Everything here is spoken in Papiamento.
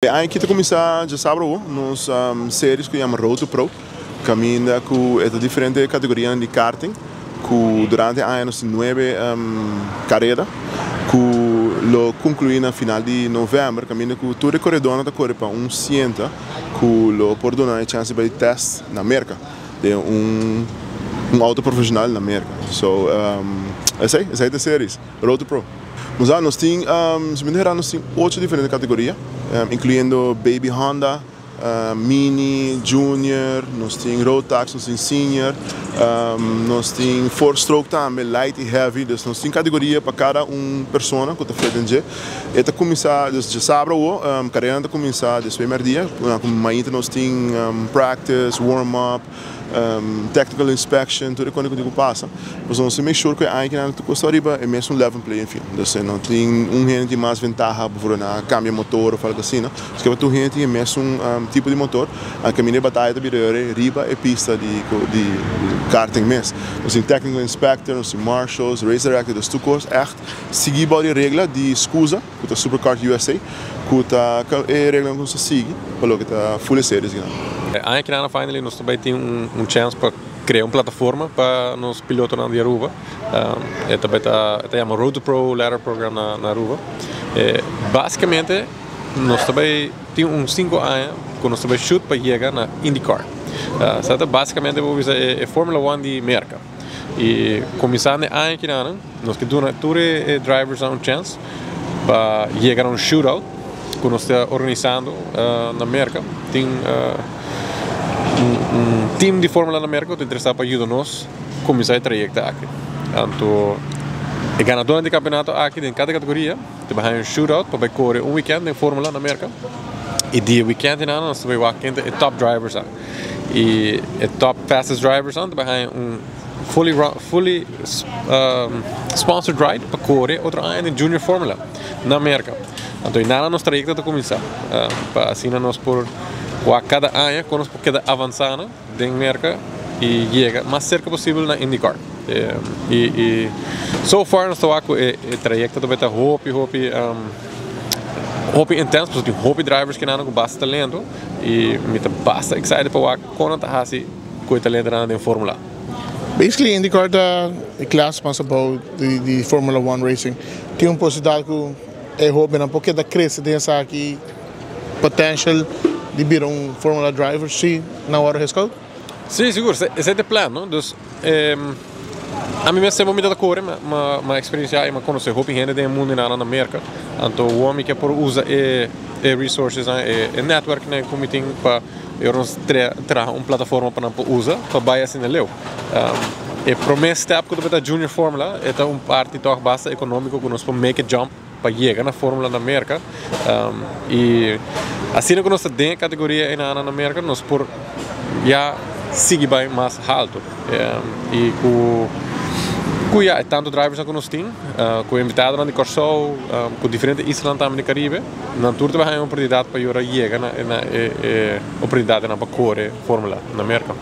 E aña aki ta kuminsá djasabra awo nos series ku yama Road to Pro, kaminda ku e ta diferente kategorianan di karting ku durante e aña nos tin nuebe kareda ku lo konkluí na final di novèmber, kaminda ku tur e koredónan ta kore pa un sienta ku lo por duna e chèns di bai tèst na Merka den un outo profeshonal na Merka. So esei, esei ta e series. Road to Pro. Nos a nos tin, si mi no hera, nos tin ocho diferente categoria, incluyendo Baby Honda, Mini, Junior, nos tin Rotax, nos tin Senior, nos tin Four Stroke tambe, Light y Heavy, dus nos tin categoria pa cada un persona cu ta fit den dje. E ta cuminsa, dus djasabra awo, careranan ta cuminsa despues merdia, cu mainta nos tin practice, warm up, Technical inspection, tur e kos ku tin ku pasa. Pasobra nos tin make sure ku e aña kinan tur kos ta riba e mesun level playing field. Dus no tin un hende tin mas ventaha bijvoorbeeld nan a kambia motor of algo asina. Nos ke pa tur hende tin e mesun tipo di motor. A kaminda e bataya ta bira yora riba e pista di di karting mes. Nos tin technical inspector, nos tin marshals, race director, dus tur kos ègt sigui bou di regla di SCUSA ku ta Superkart USA ku ta e reglanan ku nos ta sigui pa loke ta full e series gina. E aña kina finally nos ta bai tin un chance pa crea un plataforma pa nos pilotonan di Aruba. E ta bai ta e ta yama Road to Pro Ladder Program na Aruba. Basicamente nos ta bai tin un cinco aña ku nos ta bai shoot pa yega na IndyCar. Sa ta basicamente bo bisa e Formula One di Merca. Y cuminsando e aña kinanan nos ke duna tur e driversnan un chance pa yega na un shootout ku nos ta organisando na Merca. Tin un team di Formula na Merca ku ta interesa pa yuda nos cuminsa e trayecto aki. Anto e ganadonan di campeonato aki den cada categoria ta bai haña un shootout pa bai core un weekend den Formula na Merca. Y di e weekend einan nos ta bai wak ken ta e top driversnan. Y e top fastest drivers nan ta bai haña un fully fully sponsored ride pa core otro aña den Junior Formula na Merca. Anto einan nos trayecto ta cuminsa pa asina nos por wak cada aña con nos por keda avansa nan den Merca y yega mas cerca posibel na IndyCar. Y so far nos ta wak cu e trayecto ta bai ta hopi hopi hopi intenso pasobra tin hopi drivers kinan cu basta talento. Y mi ta basta excited pa wak con nan ta haci cu e talentonan den Formula. Basically IndyCar ta e klas mas abou di Formula One racing. Tin un posibilidad cu e hobennan por keda crece den esaki potential di bira un Formula driver si nan worde gescout? Si, sigur. Esey ta e plan, no? Dus ami mes tempo mi ta core mi a experiencia y mi a conoce hopi hende den e mundo nan na Merca. Anto wou mi ke por usa e e resources nan, e netwerk nan ku mi tin pa e ora nos traha un plataforma pa nan por usa pa bai asina leu. E prome step ku ta bai ta Junior Formula e ta un parti tòg basta ekonómiko ku nos por make e jump pa yega na Formula na Merka. I asina ku nos ta den e kategoria einan na Merka nos por ya sigui bai mas haltu. I ku ku ya e tantu driversnan ku nos tin, ku e invitadonan di Kòrsou, ku diferente islanan tambe di Karibe, nan tur ta bai haña un oportunidat pa yora yega na e oportunidatnan pa kore Formula na Merka.